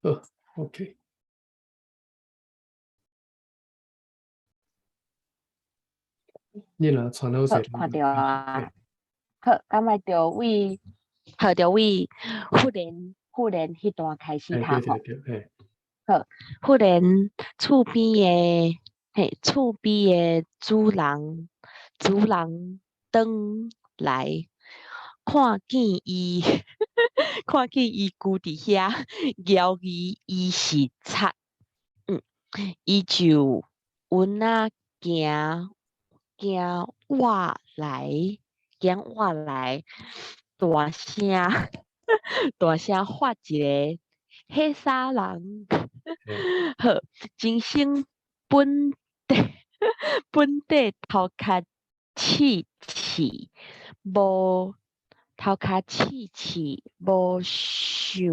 好，OK。你若傳好好，勢，看著啊。好，敢愛著位，好，著位忽然忽然彼段開始讀吼。對對對，嘿。好，忽然厝邊的嘿，厝邊的主人主人轉來，看見伊看見伊跍佇遐，枵疑伊是賊，伊就阮仔行行活來，行活來，大聲大聲發一个彼啥人？好，真生本地本地頭殼刺刺，無頭殼刺刺，無想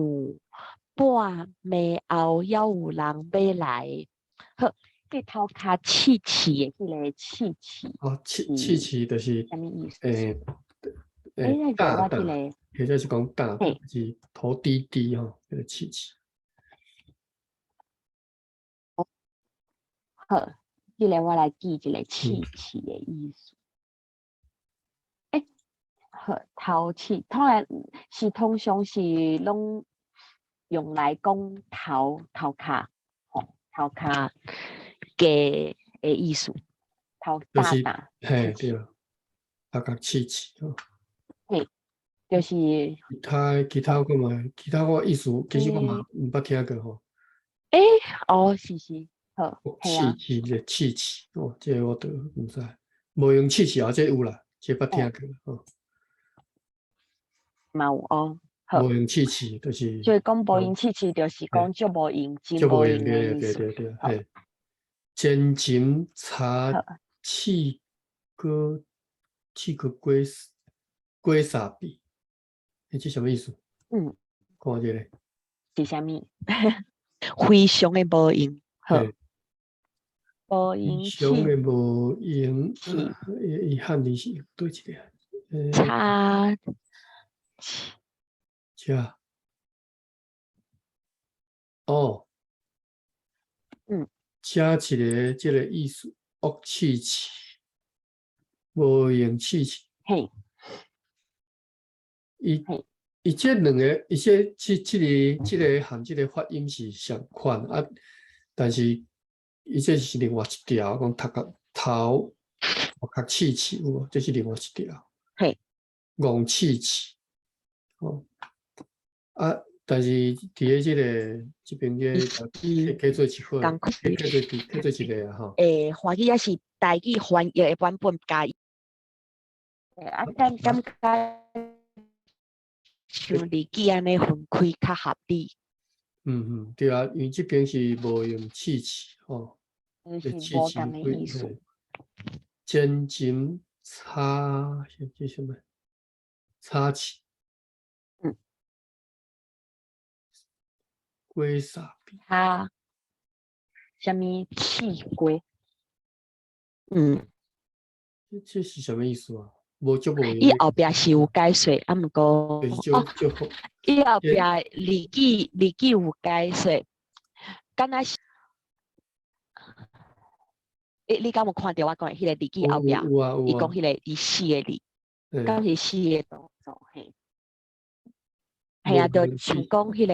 半暝後猶有人欲來。好，這頭殼刺刺的彼個刺刺。哦，刺刺刺就是啥物意思？欸，大大，或者是講大，是頭低低吼，彼個刺刺。好，這个我來記一个刺刺的意思。欸，好，頭刺，當然是通常是攏用來講頭頭殼，吼，頭殼嘅的意思，頭大大。嘿，對，頭殼刺刺吼。嘿，就是。其他其他我嘛，其他我意思其實我嘛毋捌聽過吼。欸，哦，是是。好，刺刺的刺刺，哦，這个我都毋知，無用刺刺啊，這有啦，這捌聽過吼。嘛有哦，好。無用刺刺就是。所以講無用刺刺，就是講足無用，真無用的意思。對對對對，嘿。前前查刺哥，刺哥鬼鬼傻逼，欸，這啥物意思？看這个。是啥物？非常的無用。好，無用。非常的無用，伊漢字是佗一个？查。遮。哦。遮一个這个意思，惡刺刺，無用刺刺。伊伊這兩个，伊這這這个這个和這个發音是相款啊，但是伊這是另外一條，講頭殼頭頭殼刺刺有無？這是另外一條。戇刺刺，哦，啊，但是佇咧這个這邊個加做一號，加做加做一个啊吼。欸，華語抑是台語翻譯的版本加。欸，啊，感感覺像字句按呢分開較合理。嗯嗯，對啊，因為這邊是無用刺刺吼，是無仝的意思。前前插這啥物？插刺。鬼傻逼。插啥物刺瓜？這這是啥物意思啊？無足無用。伊後壁是有解說，啊，毋過哦，伊後壁字句字句有解說，敢若是。欸，你敢有看著我講的彼个字句後壁？伊講彼个伊四个字，敢是四个動作？嘿，嘿啊，就像講彼个，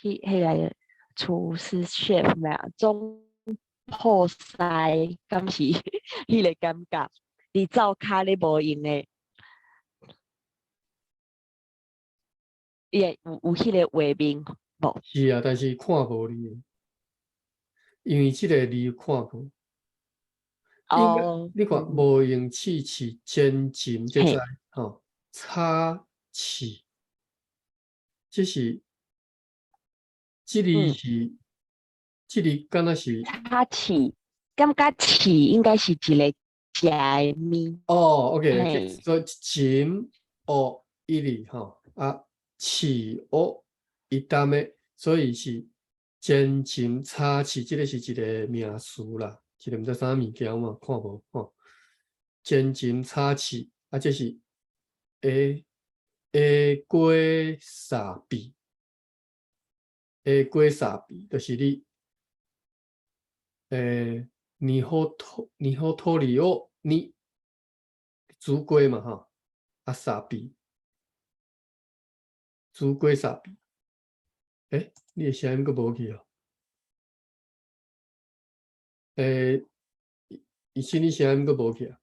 彼彼个廚師 chef 咩啊，總鋪師，敢是彼个感覺？佇灶跤咧無閒的，伊會有有彼个畫面無？是啊，但是看無你，因為這个字看無。哦，你看無用刺刺前前這知吼，插刺，這是這裡是這裡敢若是插刺，感覺刺應該是一个食的物。哦，OK，所以前哦一里吼啊，刺哦一擔的，所以是前前插刺，這个是一个名詞啦。這个毋知啥物件嘛，看無吼。前前插刺，啊，這是下下過傻逼，下的瓜沙比，就是你，ニホトニホトリをに煮雞嘛吼，啊沙比，煮雞沙比，你的聲音閣無去哦？醫生，你聲音閣無去啊？